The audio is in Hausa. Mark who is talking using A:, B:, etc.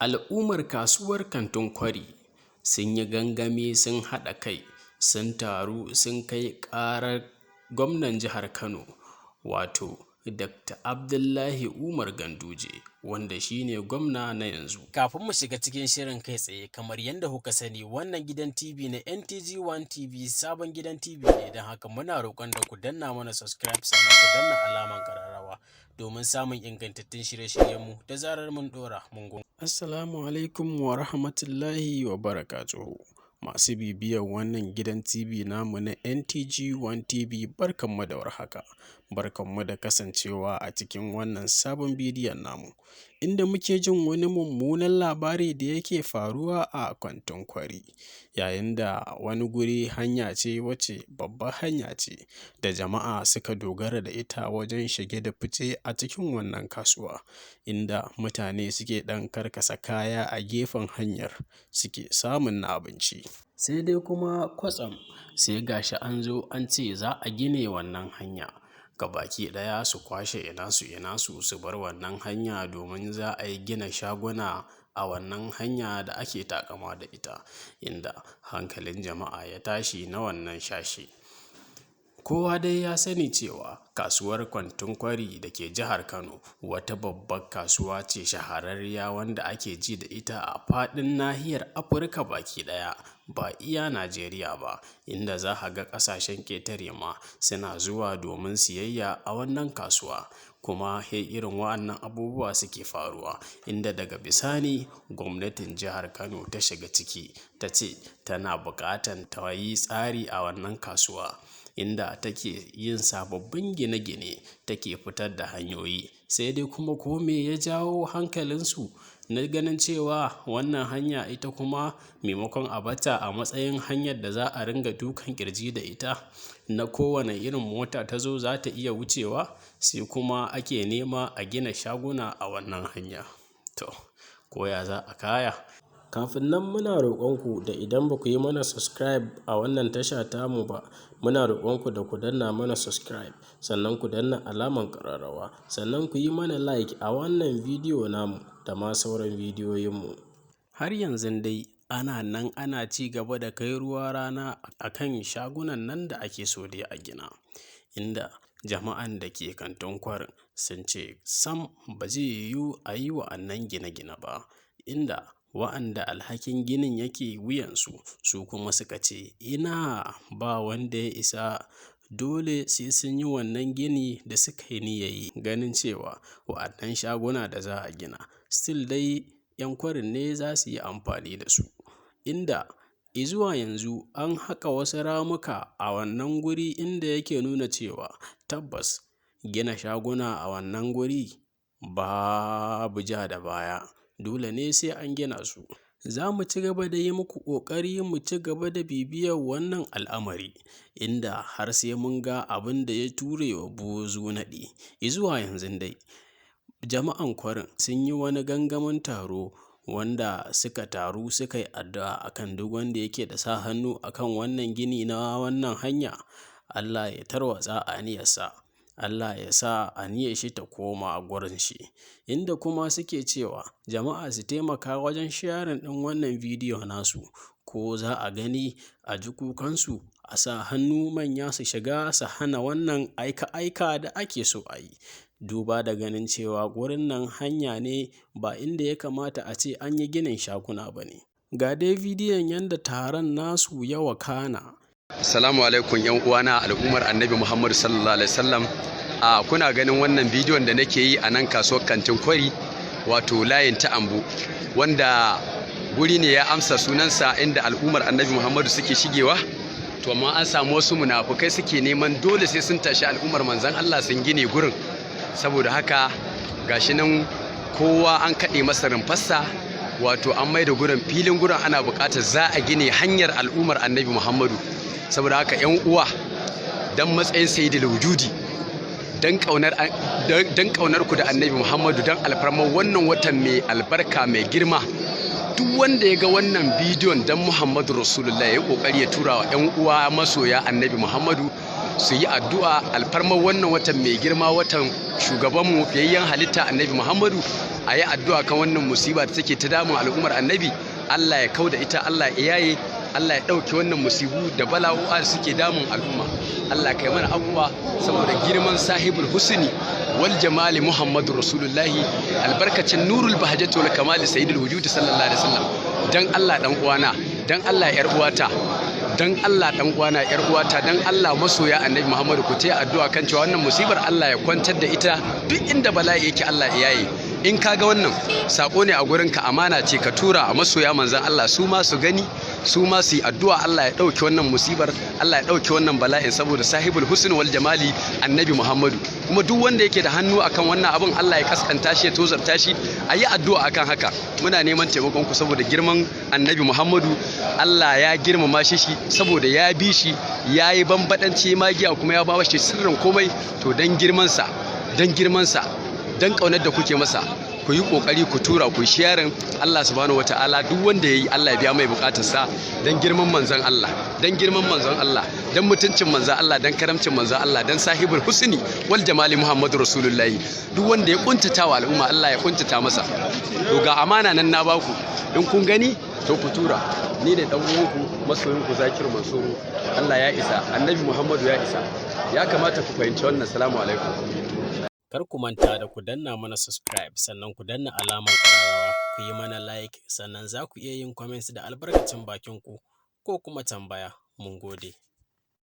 A: Al'ummar kasuwar Kantin Kwari sun yi gangami, sun haɗa kai, sun taru, sun kai ƙarar gwamnan jihar Kano, wato Dr. Abdullahi Umar Ganduje, wanda shine gwamna na yanzu. Kafin mu shiga cikin shirin kai tsaye, kamar yadda kuka sani, wannan gidan TV na NTG One TV sabon gidan TV ne, don haka muna roƙon da ku danna mana subscribe, sannan ku danna alaman ƙararrawa domin samun ingantattun shirye-shiryenmu da zarar mun ɗora. Mun gode. Assalamu alaikum wa rahmatullahi wa barakatuhu. Masu bibiyar wannan gidan TV namu na NTG One TV, barkanmu da warhaka. Barkanmu da kasancewa a cikin wannan sabon bidiyon namu, inda muke jin wani mummunan labari da yake faruwa a Kantin Kwari, yayin da wani guri hanya ce wacce babbar hanya ce da jama'a suka dogara da ita wajen shige da fice a cikin wannan kasuwa, inda mutane suke ɗan karkasa kaya a gefen hanyar suke samun na abinci. Sai dai kuma kwatsam sai gashi an zo an ce za a gine wannan hanya gabaki ɗaya, su kwashe ina su ina su, su bar wannan hanya domin za a yi gina shaguna a wannan hanya da ake taƙama da ita, inda hankalin jama'a ya tashi na wannan sashe. Kowa dai ya sani cewa kasuwar Kantin Kwari da ke jihar Kano wata babbar kasuwa ce shahararriya wanda ake ji da ita a faɗin nahiyar Afirka baki ɗaya, ba iya Najeriya ba, inda za a ga ƙasashen ƙetare ma suna zuwa domin siyayya a wannan kasuwa. Kuma he irin wa'annan abubuwa suke faruwa, inda daga bisani gwamnatin jihar Kano ta shiga ciki, ta ce tana buƙatan ta yi tsari a wannan kasuwa, inda take yin sababbin gine-gine, take fitar da hanyoyi. Sai dai kuma ko me ya jawo hankalinsu na ganin cewa wannan hanya ita kuma, maimakon a bata a matsayin hanyar da za a ringa dukan kirji da ita, na kowane irin mota ta zo za ta iya wucewa, sai kuma ake nema a gina shaguna a wannan hanya? To, ko ya za a kaya? Kafin nan, muna roƙonku da idan ba ku yi mana subscribe a wannan tasha tamu ba, muna roƙonku da ku danna mana subscribe, sannan ku danna alaman ƙararrawa, sannan ku yi mana like a wannan bidiyo namu da ma sauran bidiyoyinmu. Har yanzu dai ana nan ana ci gaba da kai ruwa rana a kan shagunan nan da ake so dai a gina, inda jama'an da ke Kantin Kwarin sun ce sam ba zai yiwu a yi wa'annan gine-gine ba, inda wa'anda alhakin ginin yake wuyansu su kuma suka ce ina, ba wanda ya isa, dole sai sun yi wannan gini da suka yi niyyar yi, ganin cewa wa'annan shaguna da za a gina still dai 'yan kwarin ne za su yi amfani da su, inda izuwa yanzu an haƙa wasu ramuka a wannan guri, inda yake nuna cewa tabbas gina shaguna a wannan guri babu ja da baya, dole ne sai an gina su. Za mu ci gaba da yi muku ƙoƙari, mu ci gaba da bibiyar wannan al'amari, inda har sai mun ga abin da ya ture wa buzu naɗi. Izuwa yanzu dai jama'an kwarin sun yi wani gangamin taro, wanda suka taru suka yi addu'a akan duk wanda yake da sa hannu akan wannan gini na wannan hanya, Allah ya tarwatsa aniyarsa, Allah ya sa aniyar shi ta koma gurin shi, inda kuma suke cewa jama'a su taimaka wajen sharing ɗin wannan bidiyo nasu, ko za a gani a ji kukansu, a sa hannu, manya su shiga su hana wannan aika-aika da ake so a yi, duba da ganin cewa gurin nan hanya ne, ba inda ya kamata a ce an yi ginin shaguna ba ne. Ga dai bidiyon yadda taron nasu ya wakana.
B: Assalamu alaikum, yan uwana al'ummar Annabi Muhammadu sallallahu alaihi wasallam. A kuna ganin wannan bidiyon da nake yi a nan kasuwar Kantin Kwari, wato layin ta Ambu, wanda guri ne ya amsa sunansa, inda al'ummar Annabi Muhammadu suke shigewa. To amma an samu wasu munafukai suke neman dole sai sun tashi al'ummar manzon Allah sun gine gurin. Saboda haka gashi nan kowa an kaɗe masa rumfarsa, wato an mai da gurin filin gurin, ana buƙatar za a gine hanyar al'ummar Annabi Muhammadu. Saboda haka, yan uwa, dan matsayin sayyidul wujudi, dan kaunar ku da Annabi Muhammadu, dan alfarman wannan watan mai albarka mai girma, duk wanda ya ga wannan bidiyon, dan Muhammadu Rasulullah ya kokari ya tura wa yan uwa masoya Annabi Muhammadu su yi addu'a alfarman wannan watan mai girma, watan shugabanmu, fiyayyen halitta Annabi Muhammadu. A yi addu'a kan wannan musiba da take ta damun al'ummar Annabi. Allah ya kauda ita, Allah ya yaye, Allah ya ɗauke wannan musibu da bala'o'a da suke damun al'umma. Allah kai mana abubuwa saboda girman sahibul husni wal jamali Muhammadu Rasulullahi, albarkacin nurul bahjati wal kamali sayyidul wujudi sallallahu alaihi wasallam. Dan Allah dan uwana, dan Allah yar uwata, dan Allah dan uwana, yar uwata, dan Allah masoya Annabi Muhammadu, ku taya addu'a kan cewa wannan musibar Allah ya kwantar da ita. Duk inda bala'i yake, Allah ya yaye. In ka ga wannan sako ne a gurin ka, amana ce, ka tura a masoya manzon Allah, su ma su gani, su ma su yi addu'a. Allah ya ɗauke wannan musibar, Allah ya ɗauke wannan bala'in saboda sahibul husn wal jamali Annabi Muhammadu. Kuma duk wanda yake da hannu akan wannan abin, Allah ya kaskanta shi, ya tozarta shi. A yi addu'a akan haka. Muna neman taimakon ku saboda girman Annabi Muhammadu. Allah ya girmama shi saboda ya bi shi, ya yi bambadanci magiya, kuma ya ba shi sirrin komai. To dan girmansa, dan girmansa, dan kaunar da kuke masa, ku yi kokari ku tura, ku sharing. Allah subhanahu wataala, duk wanda yayi, Allah ya biya mai bukatarsa dan girman manzon Allah, dan girman manzon Allah, dan mutuncin manzon Allah, dan karamcin manzon Allah, dan sahibul husni wal jamali Muhammadu Rasulullahi. Duk wanda ya kuntata wa al'umma, Allah ya kuntata masa. To ga amana nan na baku, in kun gani to ku tura. Ni da dan uwanku, masoyinku, Zakiru Mansuru. Allah ya isa, Annabi Muhammadu ya isa. Ya kamata ku fahimci wannan. Salamu alaikum.
A: Kar ku manta da ku danna mana subscribe, sannan ku danna alamar ƙararrawa, ku yi mana like, sannan za ku iya yin comments da albarkacin bakin ku ko kuma tambaya. Mun gode.